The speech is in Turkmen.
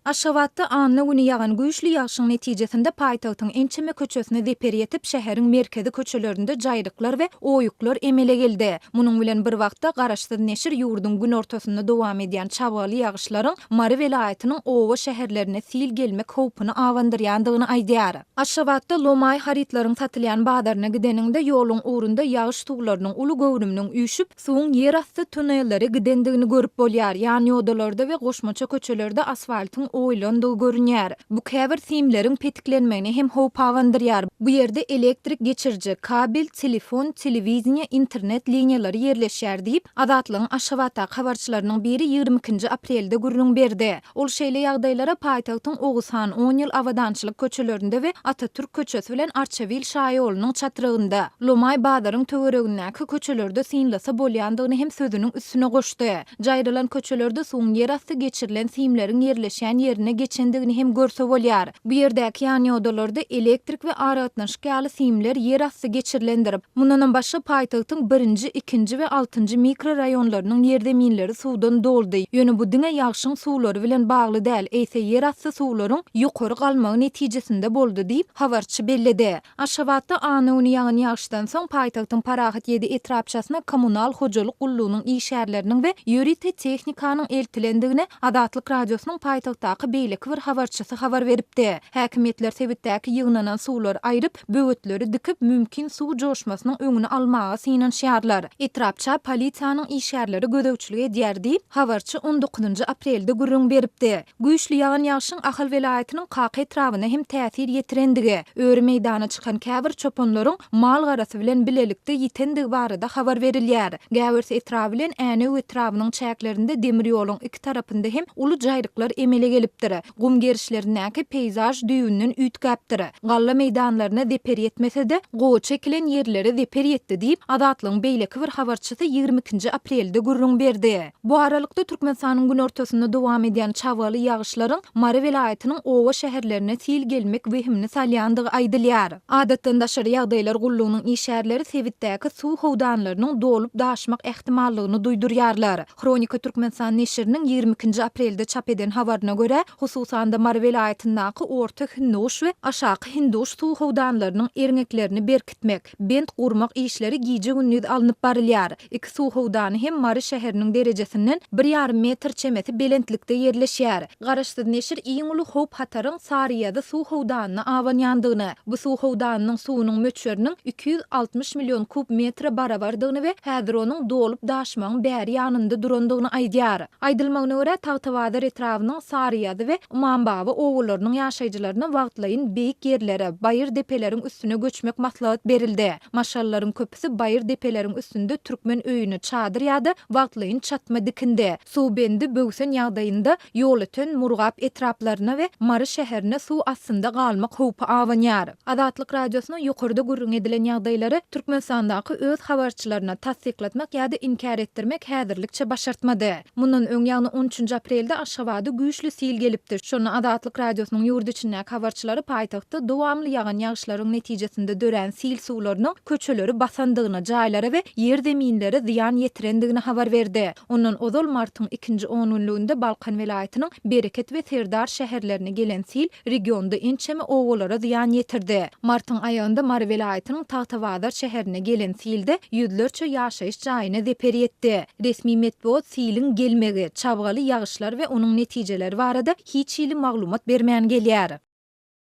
Aşgabatda anna güni ýagan güýçli ýagşyň netijesinde paýtagtyň ençeme köçesine zeper ýetip, şäheriň merkezi köçelerinde jaýryklar we oýuklar emele geldi. Munuň bilen bir wagtda, garaşsyz neşir ýurduň günortasynda dowam edýän çabgaly ýagyşlaryň Mary welaýatynyň oba-şäherlerine sil gelmek howpuny abandyrýandygyny aýdýar. Aşgabatda lomaý harytlaryň satylýan bazaryna gideniňde ýoluň ugrunda ýagyş suwlarynyň uly göwrüminiň üýşüp, Suwuň ýerasty tunellere gidendigini görüp bolýar, ýanýodalarda we goşmaça köçelerde asfaltyň oýulandygy görünýär. Bu käbir simleriň petiklenmegine hem howp abandyrýar. Bu ýerde elektrik geçiriji, kabel, telefon, telewideniýe, internet liniýalary ýerleşýär diýip, Azatlygyň Aşgabatdaky habarçylarynyň biri ýigrimi ikinji aprelde gürrüň berdi. Ol şeýle ýagdaýlara paýtagtyň Oguzhan, On ýyl Abadançylyk köçelerinde we Atatürk köçesi bilen Arçabil şaýolunyň çatrygynda, Lomaý bazaryň töweregindäki köçelerde synlasa bolýandygyny hem sözüniň üstüne goşdy. Jaýrylan köçelerde suwuň ýerasty geçirilen simleriň ýerleşýän ýerine geçendigini hem görse bolýar. Bu ýerdäki ýanýodalarda elektrik we aragatnaşyk ýaly simler ýerasty geçirilendir. Mundanam başga paýtagtyň birinji, ikinji we altynjy mikroraýonlarynyň ýerzeminleri suwdan doldy. Ýöne bu diňe ýagşyň suwlary bilen bagly däl, eýse ýerasty suwlaryň ýokary galmagy netijesinde boldy diýip, habarçy belledi. Aşgabatda anna güni ýagan ýagyşdan soň paýtagtyň Parahat ýedi etrapçasyna kommunal hojalyk gullugynyň işgärleriniň we ýörite tehnikanyň eltilendigini Azatlyk Radiosynyň paýtagtdaky beýleki bir habarçysy habar beripdi. Häkimiýetler sebitdäki ýygnanan suwlary aýryp, böwetleri dikip, mümkin suw joşmasynyň öňüni almaga synanyşýarlar. Etrapça polisiýanyň işgärleri gözegçilik edýär diýip, habarçy on dokuzynjy aprelde gürrüň beripdi. Güýçli ýagan ýagşyň Ahal welaýatynyň Kaka etrabyna hem täsir ýetirendigi, öri meýdana çykan käbir çopanlaryň mal-garasy bilen bilelikde ýitendigi barada habar berilýär. Gäwers etraby bilen Änew etrabynyň çäklerinde demir ýoluň iki tarapynda hem uly jaýryklar emele gelipdir. Gum gerişlerindäki peýzaž düýbünden üýtgäpdir. Galla meýdanlaryna zeper ýetmese-de, gowaça ekilen ýerlere zeper ýetdi diýip, Azatlygyň beýleki bir habarçysy 22 nji aprelde gürrüň berdi. Bu aralykda, Türkmenistanyň günortasynda dowam edýän çabgaly ýagyşlaryň Mary welaýatynyň oba-şäherlerine sil gelmek wehimini salýandygy aýdylýar. Adatdan daşary ýagdaýlar gullugynyň işgärleri sebitdäki suw howdanlarynyň dolup-daşmak ähtimallygyny duýdurýarlar. Hronika Türkmenistan neşiriniň 22 nji aprelde çap eden habaryna görä, hususan-da Mary welaýatyndaky Orta Hindiguş we Aşaky Hindiguş suw howdanlarynyň erňeklerini berkitmek, bent gurmak işleri gije-gündiz alnyp barylýar. Iki suw howdany hem Mary şäheriniň derejesinden bir ýarym metr çemesi belentlikde ýerleşýär. Garaşsyz neşir iň uly howp-hataryň Saryýazy suw howdanyna abanýandygyny, bu suw howdanynyň suwunyň möçberiniň 260 million kub metre barabardygyny we häzir onuň dolup-daşmagyň bäri ýanynda durandygyny aýdýar. Aýdylmagyna görä, Tagtabazar etrabynyň Saryýazy we Ymambaba obalarynyň ýaşaýjylaryna wagtlaýyn beýik ýerlere, baýyr depeleriň üstüne göçmek maslahat berildi. Maşgalalaryň köpüsi baýyr depeleriň üstünde türkmen öýüni, çadyr ýa-da wagtlaýyn çatma dikindi. Suw bendi böwsen ýagdaýynda Ýolöten, Murgap etraplaryna we Mary şäherine suw astynda galmak howpy abanýar. Azatlyk Radiosyna ýokarda gürrüň edilen ýagdaýlary Türkmenistandaky öz habarçylaryna tassyklatmak ýa-da inkär etdirmek häzirlikçe başartmady. Mundan öň, ýagny on üçünji aprelde Aşgabada güýçli sil gelipdi. Şonda Azatlyk Radiosynyň ýurt içindäki habarçylary paýtagtda dowamly ýagan ýagyşlaryň netijesinde dörän sil suwlarynyň köçeleri basandygyny, jaýlara we ýer-zeminlere zyýan ýetirendigini habar berdi. Ondan ozal martyň ikinji ongünlüginde Balkan welaýatynyň Bereket we Serdar şäherlerine gelen sil regionda ençeme obalara zyýan ýetirdi. Martyň aýagynda Mary welaýatynyň Tagtabazar şäherine gelen silde ýüzlerçe ýaşaýyş jaýyna zeper ýetdi. Resmi metbugat siliň gelmegi, çabgaly ýagyşlar we onuň netijeleri barada hiç hili maglumat bermän gelýär.